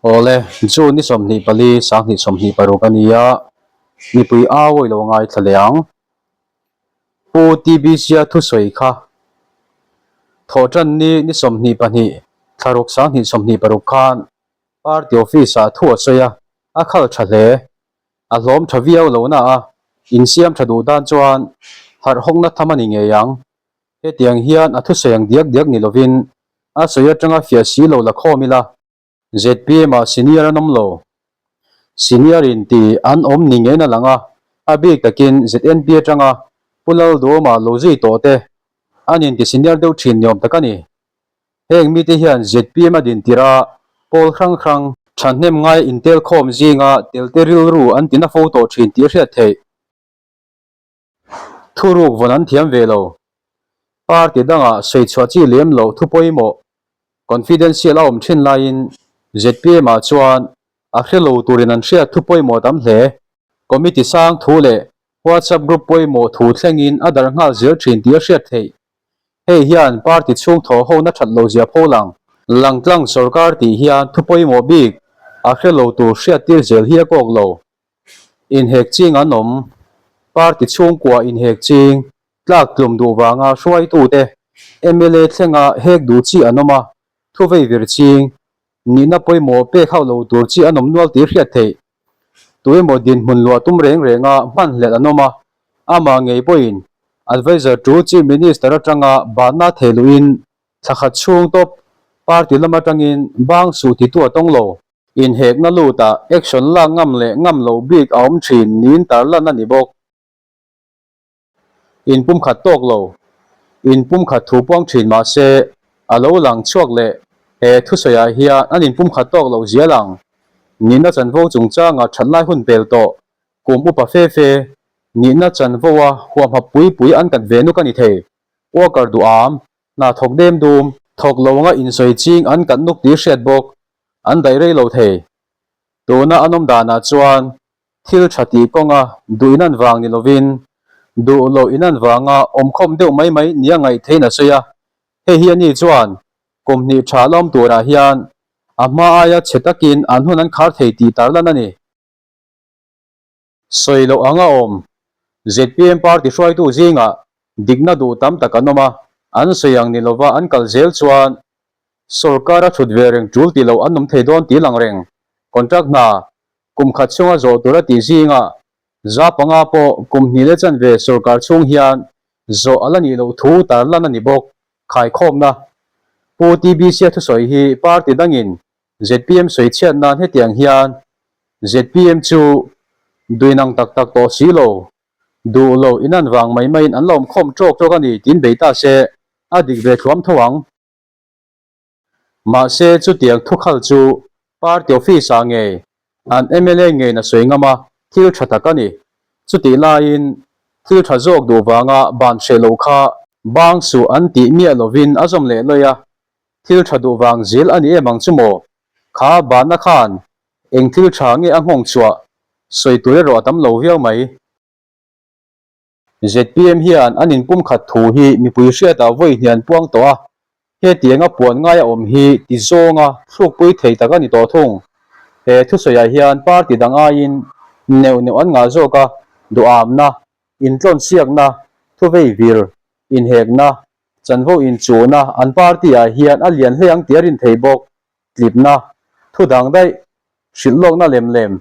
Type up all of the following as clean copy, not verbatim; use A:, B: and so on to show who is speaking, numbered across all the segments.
A: Awle, June ni 24, 2026 a ni a, mipui au i lo ngaithla leh ang. Pu TBC-a thusawi kha thawhṭan ni ni 22, thlaruk 2026 khan party office-ah thu a sawi a, a khal ṭha hle. A hlawm ṭha viau lo na a, insiam ṭha duh tan chuan harh hawkna tham a ni ngei ang. Hetiang hian a thusawi ang diak diak ni lovin a sawi atanga fiah si lo la khawm ila. ZPM ah senior an awm lo. Senior in ti an awm ni ngeiin a lang a, a bik takin ZNP atanga Pu Lalduhawma lo zui tawh te an inti senior deuh thin ni awm tak a ni. Heng mite hian ZPM a din tirh a pawl hrang hrang thahnem ngai intelkhawm zinga telte rilru an ti na fo tawh thin tih a hriat theih. Thuruk vawn an thiam ve lo. Party dangah sawi chhuah chi lem loh thu pawimawh, confidential a awm thin laiin zpm ah chuan a hre lo turin an hriat thu pawimawh tam hle. Committee sang thu leh WhatsApp group pawimawh thu thlengin a darh nghal zel thin tih a hriat theih. Hei hian party chhung thawh hona that lo zia pho lang. Langtlang sorkar tih hian thu pawimawh bik a hre lo tur hriattir zel hi a kawk lo. Inhek ching an awm. Party chhungkua inhek ching, tlak tlum duh vanga hruaitute mla thlenga hek duh chi an awm a, thu vei vir ching, nihna pawimawh pek hauh lo tur chi an awm nual tih hriat theih. Tu emaw dinhmun luah tum reng renga hmanhlelh an awm a, amah ngei pawhin Adviser to Chief Minister atanga banna thei luhin thla khat chhung tawp party lam atangin bang suh titu a tawng lo. Inhekna lutah action lak ngam leh ngam loh bik a awm thin niin tarlan a ni bawk. Inpumkhat tawk lo. Inpumkhat thu puang thin mah se, a lo lang chhuak leh he thusawiah hian an inpumkhat tawk loh zial ang. Nihna chanvo chungchanga that lai hun pel tawh, kum upa fe fe, nihna chanvoa huamhap pui pui an kat ve nuk a ni thei. Worker duham, hna thawk dem dum, thawk lo anga insawi ching an kat nuk tih hriat bawk. An daih rei lo thei. Tuna an awm danah chuan thil tha tih kawnga duh inan vang ni lovin duh loh inan vanga awmkhawm deuh mai mai nia ngaih theiin a sawi a. Hei hi ani chuan kum hnih tha la awm turah hian a hma aia chhe takin an hun an khar thei tih tarlan a ni. Sawi loh anga awm zpm party hruaitu zingah dikna duh tam tak an awm a, an sawi ang ni lova an kal zel chuan Sorkar a thut ve reng tul tih loh an awm thei dawn tih lang reng. Contract hna kum khat chhunga zawh tur a tih zingah za panga pawh kum hnih leh chanve sorkar chhung hian zawh a la nih loh thu tarlan a ni bawk. Khaikhawmna Pu TBC-a thusawi hi party dangin zpm sawi chhiat nan hetiang hian zpm chu duinang tak tak tawh si lo, duh lo inan vang mai maiin an la awmkhawm tawk tawk a ni tiin bei ta se a dik ve thluam tho ang. Mahse chutiang thukhal chu party office ah ngei an mla ngeiin a sawi ngam a, thil tha tak a ni. Chutih laiin thil tha zawk duh vanga ban hreh loh kha bang suh an tih miah lovin a zawm leh lawih a, thil tha duh vang zil a ni em ang chu maw? Kha banna khan eng thil tha nge a nghawng chhuah sawi tur erawh a tam lo viau mai. Zpm hian an inpumkhat thu hi mipui hriatah vawi hnian puang tawh a, hetianga puan ngai a awm hi ti zawnga thlukpui thei tak a ni tawh thung. He thusawiah hian party dang aiin neuh neuh an ngah zawk a, duhamna, intlawnsiakna, thuveivir, inhekna, chanvo inchuhna an party-ah hian a lian hle ang tih a rin thei bawk. Tlipna, thu dang daih, hrilh lawkna lem lem,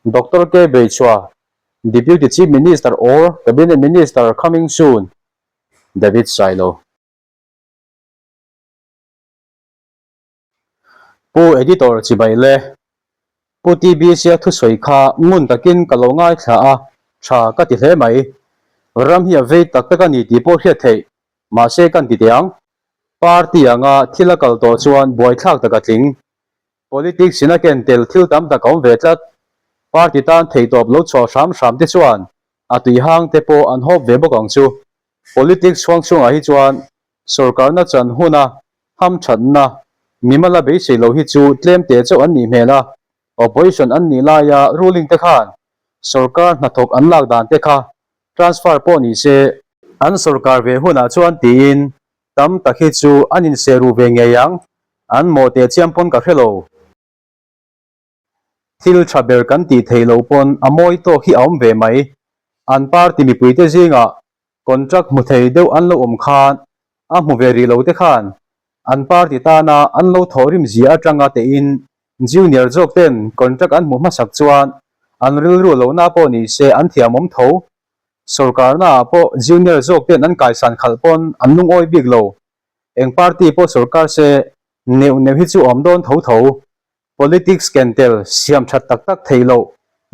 A: Doctor K. Beichhua, Deputy Chief Minister or Cabinet Minister coming soon, David Sailo. Pu Editor chibai le, Pu TBC-a thusawi kha ngun takin ka lo ngaithla a, tha ka ti hle mai. Ram hi a vei tak tak a ni tih pawh hriat theih, mahse kan ti teh ang. Party anga thil a kal tawh chuan buaithlak tak a tling. Politics in a ken tel thil tam tak a awm ve tlat. Party tan theihtawp lo chhuah hram hram te chuan a tuihang te pawh an hawp ve bawk ang chu. Politics chhuang chhungah hi chuan sorkarna chan huna hamthatna mimala beisei lo hi chu tlem te chauh an nih hmel a. Opposition an nih laia ruling te khan sorkar hnathawk an lak dan te kha transfer pawh ni se, an sorkar ve hunah chuan tiin tam tak hi chu an inseh ru ve ngei ang, an mawh teh chiam pawn ka hre lo. Thil tha ber kan tih theih loh pawn a mawi tawk hi a awm ve mai. An party mipuite zingah contract hmu thei deuh an lo awm khan a hmu ve rih lo te khan an party tana an lo thawhrim zia atanga tein junior zawk ten contract an hmuh hmasak chuan an rilru lohna pawh ni se an thiamawm tho. Sorkarna ah pawh junior zawk ten an kaisan khalh pawn an lungawi bik lo. Eng party pawh sorkar se neuh neuh hi chu awm dawn tho tho. Politics ken tel siam that tak tak theih loh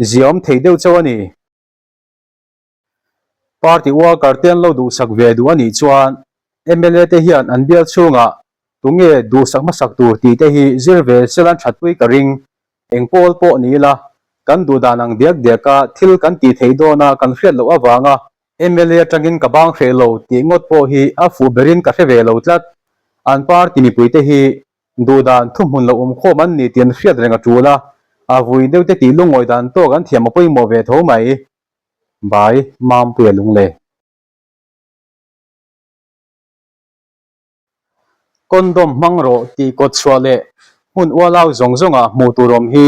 A: ziaawm thei deuh chauh a ni. Party worker te an lo duhsak ve duh a nih chuan mla te hian an bial chhungah tunge duhsak hmasak tur tih te hi zir ve sel an thatpui ka ring. Eng pawl pawh ni ila kan duh dan ang diak diaka thil kan tih theih dawna kan hriat loh avanga mla atangin ka bang hreh lo tih ngawt pawh hi a fuh berin ka hre ve lo tlat. An party mipuite hi Duhdan thuhmun lo awm khawm an ni tih an hriat reng a tul a, a vui deuh te tih lungawi dan tawk an thiam a pawimawh ve tho mai. Bai, Mampuia Lunglei. Condom hmang rawh tih kawt chhuah leh hmun ualau zawng zawngah hmuh tur awm hi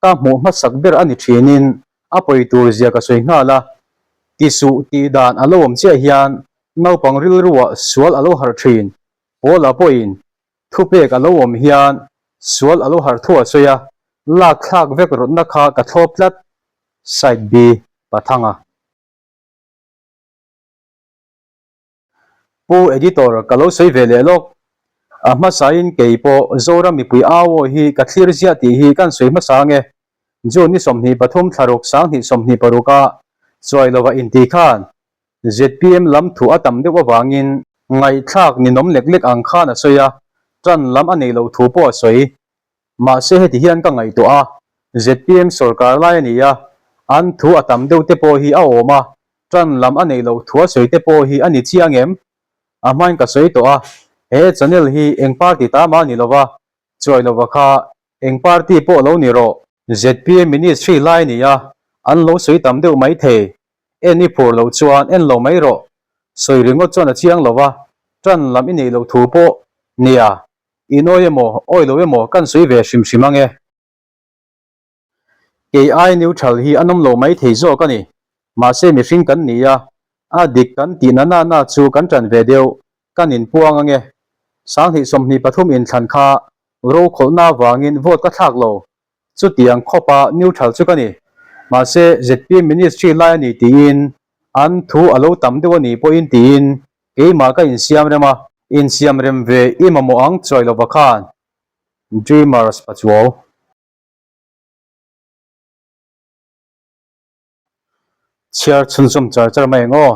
A: ka hmuh hmasak ber a ni thinin a pawi tur zia ka sawi nghal a, ti suh tih dan a lo awm chiah hian naupang rilruah sual a lo harh thin. Paula pawhin thupek a lo awm hian sual a lo harh thu a sawi a, lak thlak vek rawtna kha ka thlawp tlat, Side B, Pathanga. Pu Editor ka lo sawi ve leh lawk. A hmasain kei pawh Zoram mipui au aw hi ka thlir ziah tih hi kan sawi hmasa ange. June ni 23 thlaruk 2026 a chuai lova inti khan Zpm lam thu a tam deuh avangin ngaihthlak ninawm lek lek ang khan a sawi a, tan lam a neih loh thu pawh a sawi. Mahse heti hian ka ngaihtuah a, zpm sorkar lai a ni a, an thu a tam deuh te pawh hi a awm a, tan lam a neih loh thu a sawi te pawh hi a ni chiang em? A hmain ka sawi tawh a, he channel hi eng party ta mah a ni lova, chuai lova kha eng party pawh lo ni rawh. Zpm ministry lai a ni a, an lo sawi tam deuh mai thei. En i phur loh chuan en lo mai rawh. Sawi ringawt chuan a chiang lo va, tan lam i neih loh thu pawh nia, in awi emaw, awi lo emaw kan sawi ve hrim hrim ang e. Kei ai neutral hi a nawm lo mai thei zawk a ni. Mahse mihring kan ni a, a dik kan tih na na na chu kan tan ve deuh, kan inpuang ang e. 2023 inthlan kha rokhawlhna avangin vote ka thlak lo, Chutiang khawpa neutral chu ka ni. Mahse, zpm ministry lai a ni tiin an thu a lo tam deuh a nih pawhin tiin keimah ka insiam rem a. Insiam rem ve i mamawh ang chuai lova khan Dreamers Pachuau. Chhiar chhunzawm char char mai ang aw.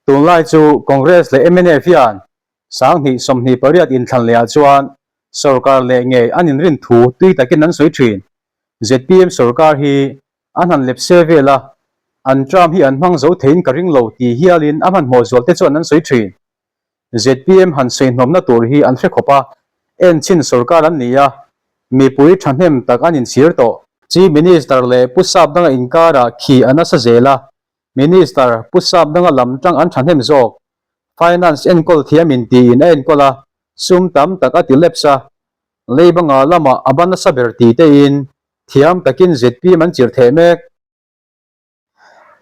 A: Tunlai chu Congress leh mnf hian 2028 inthlan leh ah chuan sorkar leh ngei an inrin thu tui takin an sawi thin. Zpm sorkar hi an han lepse vel a, an term hi an hmang zo theiin ka ring lo ti hialin a hmanhmawh zual te chuan an sawi thin. Zpm han sawihnawmna tur hi an hre khawp a, enchhin sorkar an ni a, mipui thahnem tak an inchhir tawh. Chief Minister leh Pu Sapdanga inkarah khi a nasa zel a, Minister Pu Sapdanga lam tang an thahnem zawk. Finance enkawl thiam in tiin a enkawl a, sum tam tak a ti lapse a, Leiba nga lamah a ban nasa ber ti tein thiam takin zpm an chirh theh mek.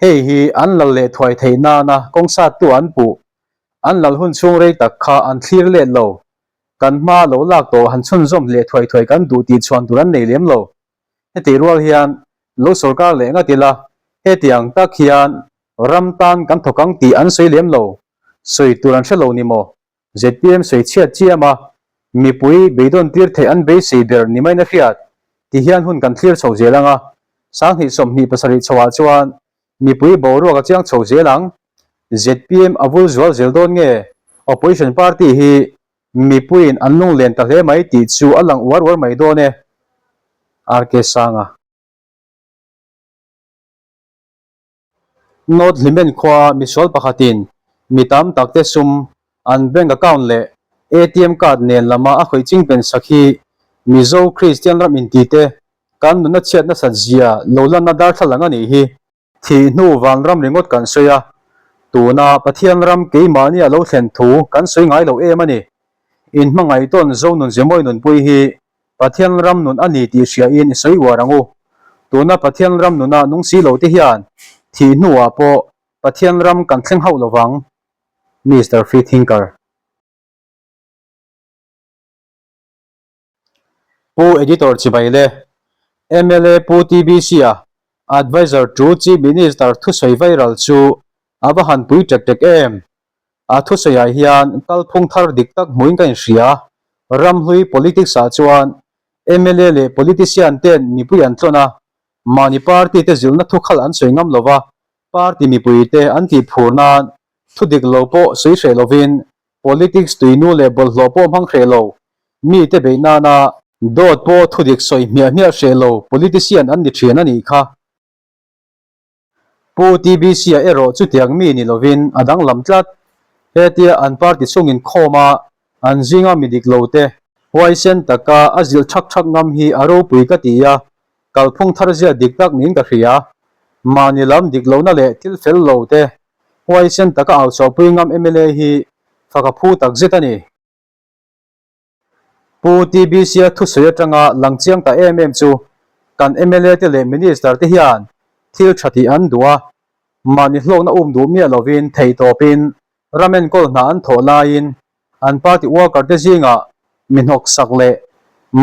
A: Hei hi an lal leh thuai theih nana kawng sattu an puh. An lal hun chhung rei tak kha an thlir let lo. Kan hma lo lak tawh han chhunzawm leh thuai thuai kan duh tih chhuan tur an nei lem lo. Heti rual hian lo sorkar leh ngat ila, hetiang tak hian ram tan kan thawk ang tih an sawi lem lo. Sawi tur an hre lo ni maw? Zpm sawi chhiat chiam a, mipui beidawn tir theih an beisei ber ni maiin a hriat ti hian hun kan thlir chho zel ang a, 2027 chhoah chuan mipui boruak a chiang chho zel ang. Zpm a vul zual zel dawn nge Opposition party hi mipuiin an lunglen ta hle mai tih chu a lang uar uar mai dawn e. RK Sanga. North Hlimen khua misual pakhatin mi tam takte sum an bank account leh atm card nen lama a khawih ching pen sak hi Mizo Kristian ram intite kan nuna chhiat nasat zia lo lanna darthlalang a nih hi. Thih hnu vanram ringawt kan sawi a, tuna Pathian ram keimahni a lo thlen thu kan sawi ngai lo em a ni. Inhmangaihtawn Zonun Zemawi nunpui hi. Pathian ram nun a ni tih hriain i sawi uar ang u. Tuna Pathian ram nuna nung si lo te hian thih hnuah pawh Pathian ram kan thleng hauh lo vang. Mister Freethinker. Pu Editor chibai le. Mla Pu TBC-a Adviser to Chief Minister thusawi viral chu a va han pui tek tek em? A thusawiah hian kalphung thar dik tak hmuin ka inhria. Ramhlui politics ah chuan mla leh politician ten mipui an tlawn a, mahni party te zilhna thukhalh an sawi ngam lova, party mipui te an tih phur nan thu dik lo pawh sawi hreh lovin politics tuinu leh bawlhhlawh pawh hmang hreh lo, mite beih nana dawt pawh thu dik sawi hmiah hmiah hreh lo politician an ni thin a nih kha. Pu TBC-a erawh chutiang mi ni lovin a danglam tlat. Hetia an party chungin khawma an zinga mi dik lo te huaisen taka a zilh thak thak ngam hi a ropui ka ti a, kalphung thar zia dik tak niin ka hria. Mahni lam dik lohna leh thil fel lo te huaisen taka au chhuahpui ngam mla hi fak a phu takzet a ni. Pu TBC-a thusawi atanga lang chiang ta em em chu kan mla te leh Minister te hian thil tha tih an duh a, mahni hlawkna um duh miah lovin theihtawpin ram enkawl hna an thawh laiin an party worker te zingah mi hnawksak leh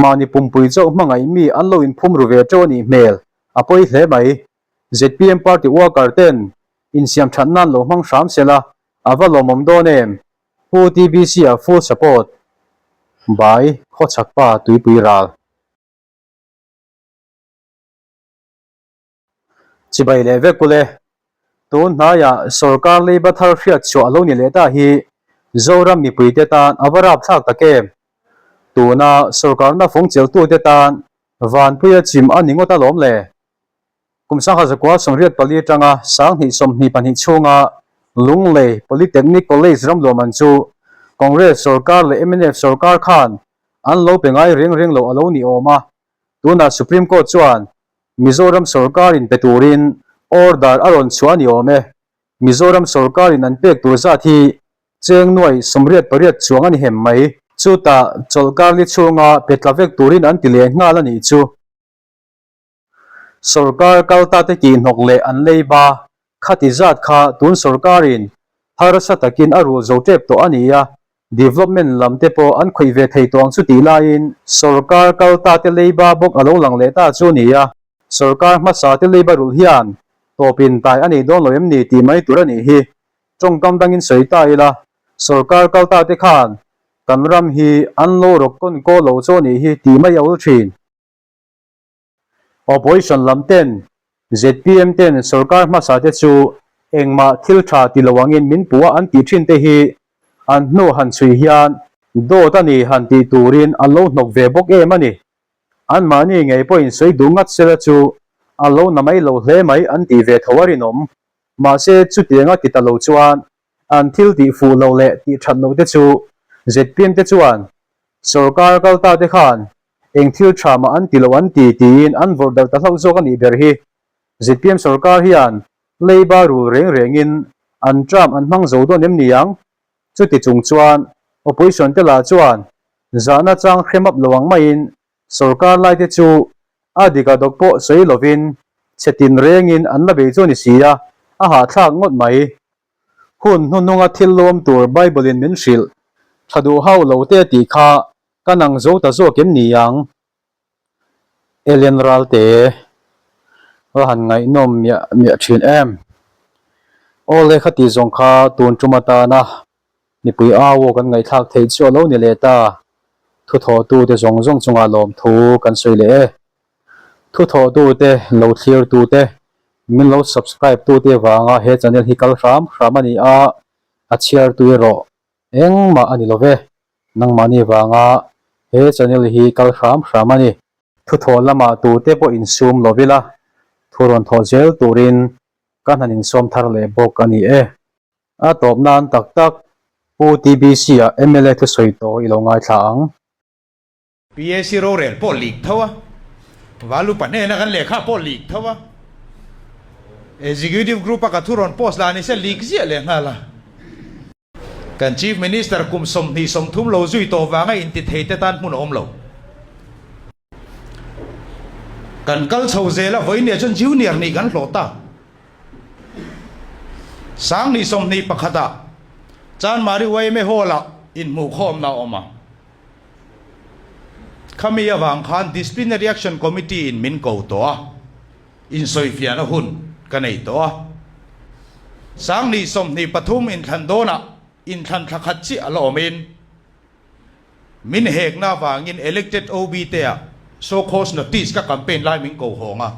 A: mahni pumpui chauh hmangaih mi an lo inphum ru ve teuh a nih hmel a pawi hle mai. Zpm party worker ten insiam that nan lo hmang hram sela a va lawmawm dawn em? Pu TBC-a full support by Khawchhakpa Tuipui Ral. Chibai leh vek ule, tun hnaiah sorkar leiba thar hriat chhuah a lo ni leh ta hi Zoram mipuite tan a va rapthlak tak em? Tuna sorkarna fung cheltute tan Vanpuia chim a ni ngawt alawm le. Kum sangha zakua 84 atanga 2022 chhunga Lunglei Polytechnic College ramluahman chu Congress sorkar leh mnf sorkar khan an lo pe ngai reng reng lo a lo ni awm a, tunah Supreme Court chuan Mizoram sorkarin pe turin order a rawn chhuah a ni awm e. Mizoram sorkarin an pek tur zat hi cheng nuai 88 chuang a ni hem mai. Chutah chawlhkar li chhunga pe tla vek turin an ti leh nghal a nih chu. Sorkar kaltate kihhnawk leh an leiba khati zat kha tun sorkarin harsa takin a rul zo tep tawh a ni a, development lam te pawh an khawih ve thei tawh ang chu tih laiin sorkar kaltate leiba bawk a lo lang leh ta chu a ni a, sorkar hmasa te leiba rulh hian tawpin tai a nei dawn lo em ni tih mai tur a nih hi. Tawngkam dangin sawi ta ila, sorkar kaltate khan kan ram hi an lo rawk kawn kaw lo chu a nih hi tih mai a ul thin. Opposition lam ten zpm ten sorkar hmasa te chu engmah thil tha ti lo angin min puh a an tih thin te hi an hnu han chhui hian dawt a ni han tih turin an lo hnawk ve bawk em a ni. Anmahni ngei pawhin sawi duh ngat sela chu a lo na mai lo hle mai an tih ve tho a rinawm. Mahse chutianga ti ta lo chuan an thil tih fuh loh leh tih that loh te chu zpm te chuan sorkar kalta te khan Eng thil tha mah an ti lo an ti tiin an vawrh darh ta hlauh zawk a nih ber hi. Zpm sorkar hian leiba rul reng rengin an term an hmang zo dawn em ni ang? Chuti chung chuan opposition te lah chuan zahna chang hrem up lo ang maiin sorkar lai te chu a dik a dawk pawh sawi lovin chhe tin rengin an la bei chu a ni si a, a hahthlak ngawt mai. Hun hnuhnunga thil lawm tur Bible in min hrilh tha duh hauh lo te tih kha Ka nang zo ta zawk em ni ang? Ellen Ralte va han ngaihnawm miah miah thin em? Aw le khati zawng kha tun tum atana mipui au aw kan ngaihthlak theih chu a lo ni leh ta. Thuthawhtute zawng zawng chungah lawmthu kan sawi leh e. Thuthawhtute, lo thlirtute, min lo subscribe tute vanga he channel hi kal hram hram a ni a, a chhiartu erawh Engmah a ni lo ve, nangmahni vanga he channel hi kal hram hram a ni. Thuthawh lamah tute pawh insum lo ila, thu rawn thawh zel turin ka hnan insawm thar leh bawk a ni e. A tawp nan tak tak Pu TBC-a mla thusawi tawh i lo ngaithla ang.
B: PAC rorel pawh leak tho a, Valupa hnena kan lehkha pawh leak tho a, Executive Group a ka thu rawn post lah ni se leak ziah leh nghal a. Kan Chief Minister kum 20 30 lo zui tawh vanga inti thei te tan hmun a awm lo. Kan kal chho zel a, vawiin leh chuan junior nih kan hlawh ta. Sangni 21 ah Chanmari yma Hall ah inhmuhkhawmna a awm a. Khami avang khan Disciplinary Action Committee in min ko tawh a, insawifiahna hun ka nei tawh a. Sangni 23 inthlan dawnah inthlan thla khat chiah a la awmin, Min hekna avangin elected OB te ah show cause notice ka campaign lai min ko hawng a,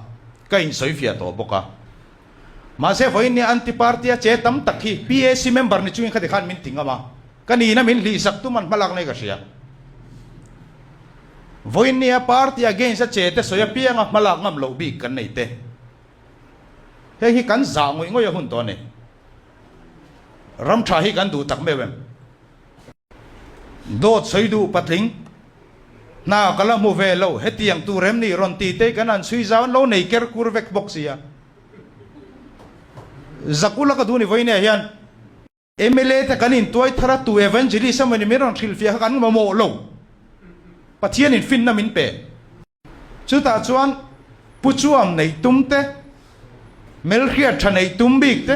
B: ka insawifiah tawh bawk a. Mahse vawiin nia anti party a che tam tak hi PAC member ni chungin khati khan min ti ngam a, ka nihna min hlihsak tum an hmalak nei ka hria. Vawiin nia party against a che te sawi apianga hmalak ngam loh bik kan nei te. Heng hi kan zah ngawih ngawih a hun tawh a ni. Ram tha hi kan duh tak meuh em? Dawt sawi duh patling, hna ka la hmu ve lo, hetiang tur em ni rawn ti te kan han chhui zau an lo nei ker kur vek bawk sia. Zakula ka duh ni vawiinah hian mla te kan intuai thar a, tu evangelist emawni min rawn hrilhfiah kha kan mamawh lo. Pathianin finna min pe. Chutah chuan Pu Chuam neih tum te, Melhriat tha neih tum bik te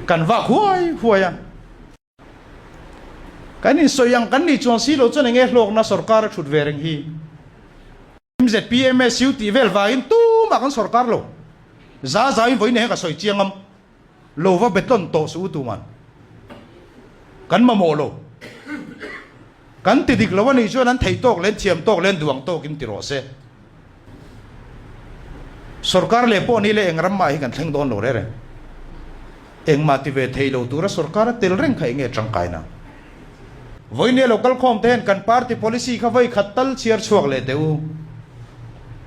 B: kan vak huai huai a. Kan insawi ang kan nih chuan si lo chuan enge hlawkna sorkar a thut ve reng hi. MZP, MSU tih vel vangin tumah kan sorkar lo. Za zauin vawiin hian ka sawi chiang am. Lo va betlawn tawh suh u tuman. Kan mamawh lo. Kan ti dik lo a nih chuan an thei tawk leh an thiam tawk leh an duang tawkin ti rawh se. Sorkar leh pawh ni leh eng ram mah hi kan thleng dawn lo reng reng. Engmah ti ve thei lo tura sorkar a tel reng kha enge tangkaina? Vawinia lo kal khawm te hian kan party policy kha vawi khat tal chhiar chhuak leh teh u.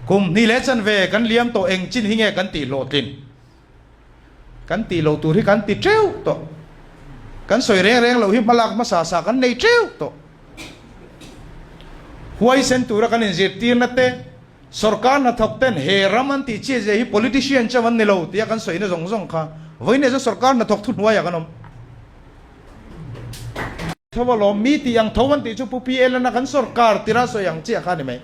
B: Kum hnih leh chanve kan liam tawh eng chin hi nge kan tih hlawhtlin? Kan tih loh tur hi kan ti teuh tawh. Kan sawi reng reng loh hi hmalak hmasa sa kan nei teuh tawh. Huaisen tura kan inzirtirna te, sorkar hnathawk ten he ram an tih chiah zia hi politician chauh an ni lo tia kan sawina zawng zawng kha vawiin chu sorkar hnathawk thuhnuaiah kan awm. Tho alawm, mi tih ang tho an tih chu Pu PL ana kan sorkar tira sawi ang chiah kha a ni mai.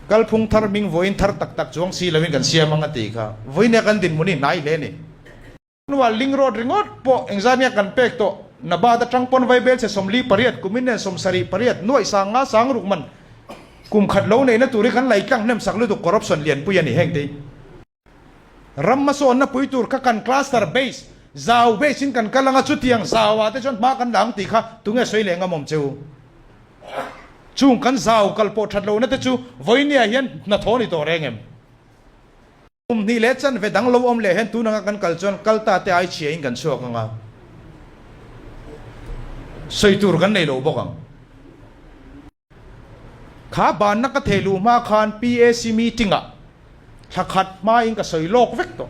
B: Kalphung thar hming vawiin thar tak tak chuang si loin kan siam ang a tih kha. Vawiin a kan dinhmun hi hnai hle a ni. Hnuah link road ringawt pawh engzat nge kan pek tawh, Nabad atang pawn Vaibel chhe 48 kumin nen 78 nuaih sang nga sang ruk man kum khat lo neihna tur hi kan lei tlang hnem sak lutuk corruption lianpui a ni heng te hi. Ram hmasawnna pui tur kha kan cluster base, zau base in kan kal anga chutiang zau ah te chuan hma kan la ang tih kha tunge sawi leh ngam awm che u. Chung kan zau kal pawh that lohna te chu vawinia hian hnathawh ni tawh reng em? Kum hnih leh chanve dang lo awm leh hian tun anga kan kal chuan kal ta te ai chhia in kan chhuak anga sawi tur kan nei lo bawk ang. Kha banna ka thei luh hma khan PAC meeting ah thla khat hma in ka sawi lawk vek tawh.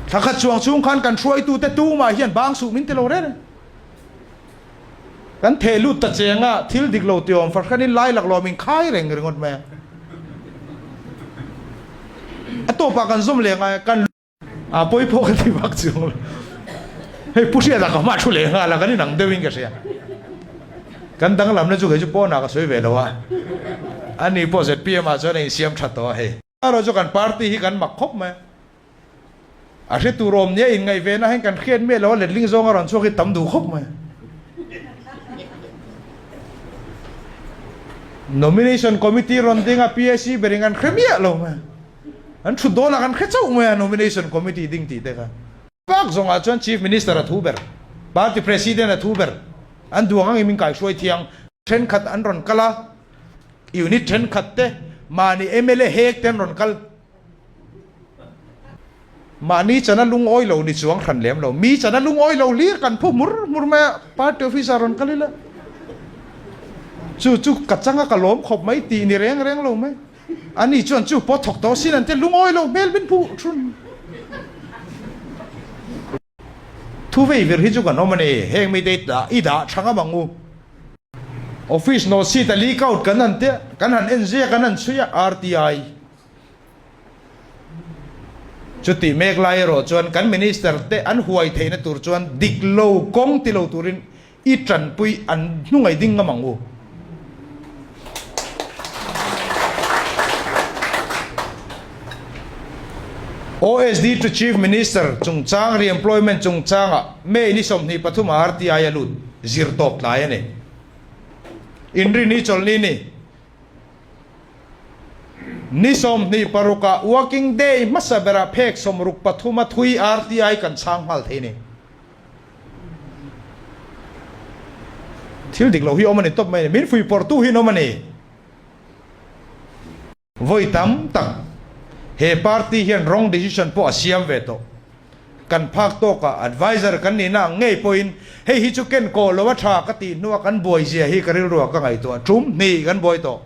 B: Thla khat chuang chhung khan kan hruaitu te tumah hian bang suh min ti lo reng reng. Kan theh lut ta cheng a, thil dik lo ti awm fahran in lai laklawh min khai reng ringawt mai a. A tawpah kan zawm leh ngai a, kan. A pawi pawh ka ti vak chuang lo. Hei Pu Hriata ka hma thu leh nghal a, kan inang deuhin ka hria. Kan danglamna chu kei chu pawnah ka sawi ve lo a, ani pawh zpm ah chuan a insiam tha tawh a hei. Erawh chu kan party hi kan mak khawp mai a, a hre tur awm nia inngaih ve na hian kan hriat miah lo a, letling zawng a rawn chhuak hi tam duh khawp mai a. Nomination committee rawn ding a, PAC berin kan hre miah lo mai a. An thut dawnah kan hre chauh mai a nomination committee ding tih te kha. Pak zawngah chuan Chief Minister a thu ber, Party President a thu ber, an duang angin min kaihruai thiang. Thenkhat an rawn kal a, unit thenkhat te mahni mla hek te an rawn kal. Mahni chana lungawi lo ni chuang hran lem lo, mi chana lungawi lo hlir kan phu hmur hmur mai a, party office ah rawn kal ila. Chu chu ka changa ka lawm khawp mai tih ni reng reng lo mai. Ani chuan chu pawh thawk tawh sin an te lungawi lo hmel min phuh thun. Thu vei vir hi chu kan awm a ni, heng mite i dah i dah tha ngam ang u. Office note sheet a leak out kan han tia, kan han en zia kan han chhui a, RTI. Chutih mek lai erawh chuan kan minister te an huai theihna tur chuan dik lo kawng ti lo turin I tanpui an hnungaih ding ngam ang u. OSD to Chief Minister chungchang re-employment chungchangah May ni 23 ah RTI a lut zir tawp tlai a ni. Inrini chawlhni ni ni 26 ah working day hmasa berah phek 63 a thui RTI kan chhang nghal thei a ni. Thil dik loh hi awm a ni tawp mai a ni. Min fuihpawrhtu hi an awm a ni. Vawi tam tak he party hian wrong decision pawh a siam ve tawh. Kan phak tawkah adviser kan nihna ang ngei pawhin hei hi chu ken kawh lo a tha ka tih hnua kan buai zia hi ka rilruah ka ngaihtuah tum hnih kan buai tawh.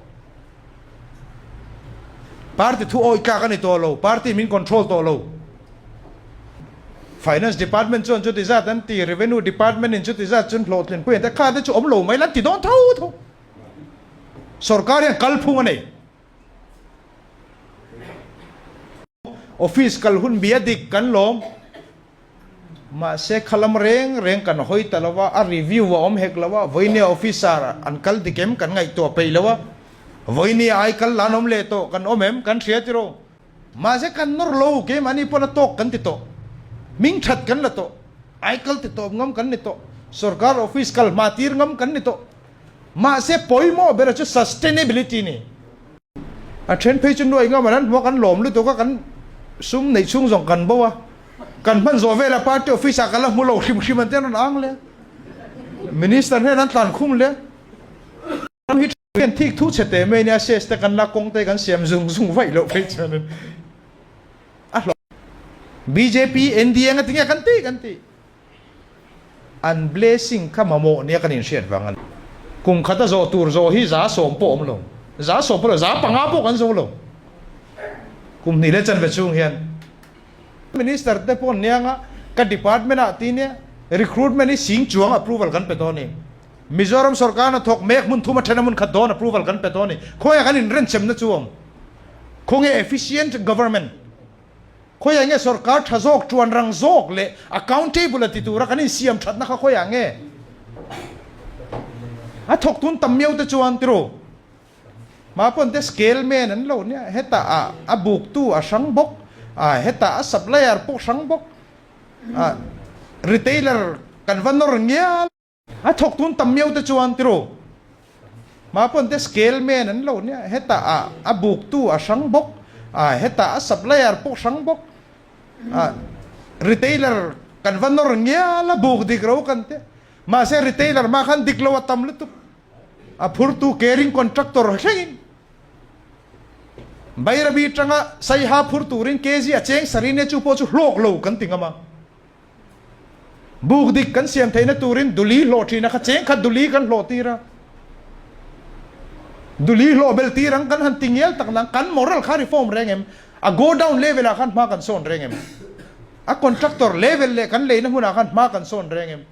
B: Party thu awih tlak a ni tawh lo, party min control tawh lo. Finance department chuan chuti zat an ti, revenue department in chuti zat chuan hlawhtlinpui an ti a, kha te chu awm lo mai la an ti dawn tho tho. Sorkar hian kalphung a nei. Office kal hun bia dik kan lawm. Mahse khalam reng reng kan hawi ta lo a, a review a awm hek lo a, vawinia officer an kal dik em kan ngaihtuah peih lo a, vawinia ai kal la an awm leh tawh kan awm em kan hria tiraw. Mahse kan nawr lo, keimahni pawn a tawk kan ti tawh, hming that kan la tawh, ai kal ti tawp ngam kan ni tawh, sorkar office kal hma tir ngam kan ni tawh. Mahse pawimawh ber chu sustainability ni. A then phei chu nuai ngam an an hmuh a kan lawm lutuk a kan sum neih chhung zawng kan bo a, kan hman zawh velah party office ah ka la hmu lo hrim hrim an ti an rawn ang le. Minister hnen an tlan khum le. Ram hi hian thik thu chhe teh mai nia ses te kan la kawng te kan siam zung zung vaih loh phei chuan a hlawh. Bjp, NDA nga tinge kan ti kan ti. An blessing kha mamawh nia kan inhriat vang a ni. Kum khata zawh tur zawh hi 10% pawh awm lo. 10% pawh lo, 5% pawh kan zo lo. Kum hnih leh chanve chhung hian. Minister te pawh nianga ka department ah ti nia recruitment hi sing chuang approval kan pe dawn a ni. Mizoram sorkar hna thawk mek hmun thum a then a hmun khat dawn approval kan pe dawn a ni. Khawiah kan inrenchemna chu awm? Khawnge efficient government? Khawiah nge sorkar tha zawk, tuan rang zawk leh accountable a ti tura kan insiam thatna kha khawiah nge? A thawk tun tam miau te chuan tiraw? Mah pawn te scale man an lo nia, hetah a a buktu a hrang bawk, a hetah a supplier pawh hrang bawk, a retailer kan va nawr ngial. A thawk tun tam miau te chuan tiraw? Mah pawn te scale man an lo nia, hetah a a buktu a hrang bawk, a hetah a supplier pawh hrang bawk, a retailer kan va nawr ngial a buk dik ro kan tia, mahse retailer mah khan dik lo a tam lutuk, a phurtu caring contractor thlengin Bairabi tanga Saiha phur turin kg a cheng sarine chu pawh chu hlawk lo kan ti ngam a. Buk dik kan siam theihna turin duli hlawh thina kha cheng khat duli kan hlawh tir a. Duli hlawh bel tir ang kan han ti ngial tak nang kan moral kha reform reng em? A go down level ah khan hma kan sawn reng em? A contractor level leh kan leina hmunah khan hma kan sawn reng em?